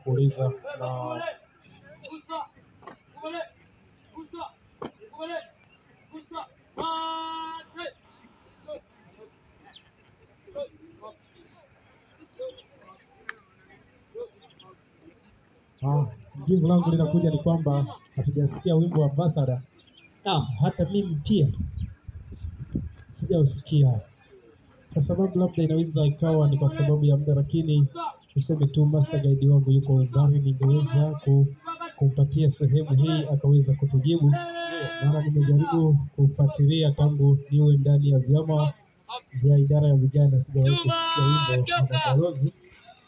kuuliza na jibu langu linakuja ni kwamba hatujasikia wimbo wa Ambassador. Hata mimi pia sijausikia, kwa sababu labda inaweza ikawa ni kwa sababu ya muda, lakini tuseme tu master guide wangu yuko mbali, ningeweza kumpatia sehemu hii akaweza kutujibu. Maana nimejaribu kufuatilia tangu niwe ndani ya vyama vya idara ya vijana, sijawahi kusikia wimbo wa mabalozi.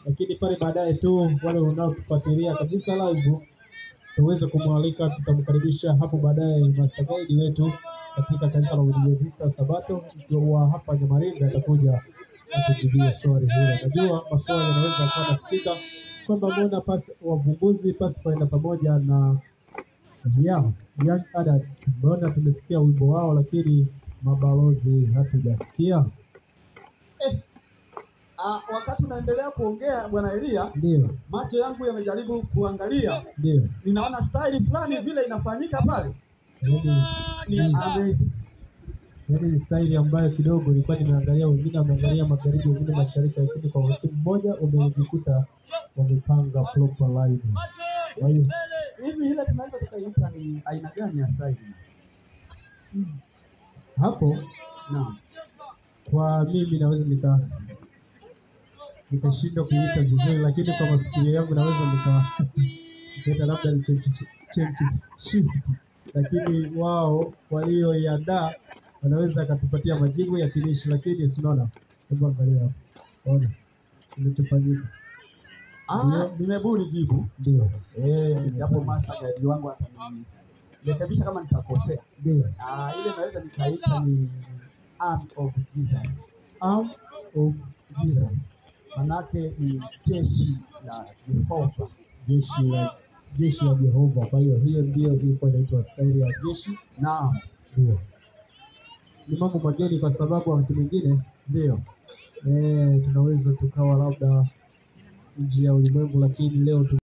Lakini pale baadaye tu wale wanaotufuatilia kabisa live tuweze kumwalika, tutamkaribisha hapo baadaye master guide wetu katika kanisa la Waadventista Sabato wa hapa Nyamaringa, atakuja atujibia swali hilo. Najua maswali yanaweza kuwa nasikika kwamba mbona pasi wavumbuzi Pathfinder pamoja na Young Adults, mbona tumesikia wimbo wao lakini mabalozi hatujasikia? Wakati unaendelea kuongea Bwana Elia, ndio macho yangu yamejaribu kuangalia, ndio ninaona style fulani vile inafanyika pale. Ni amazing. Yaani ni style ambayo kidogo nilikuwa nimeangalia, wengine wameangalia magharibi, wengine mashariki, lakini kwa wakati mmoja umejikuta wamepanga proper line. Kwa hiyo hivi ile tunaweza tukaiita ni aina gani ya style hapo? Naam, kwa mimi naweza nikashindwa kuita vizuri, lakini kwa masikio yangu naweza nikaita labda ni change shift, lakini wao walioiandaa wanaweza akatupatia majibu ya kinishi. Lakini unaona, hebu angalia hapo, ona kilichofanyika. Nimebuni jibu ndio. Japo master guide wangu atanirekebisha kama nitakosea. Ndio. Ile naweza nikaita ni Arm of Jesus. Arm of Jesus. Manake ni jeshi la Jehova. Jeshi la Jehova. Kwa hiyo hiyo ndio ilikuwa inaitwa staili ya jeshi. Naam. Ndio. Ni mambo mageni kwa sababu wakati mwingine ndio tunaweza tukawa labda nje ya ulimwengu, lakini leo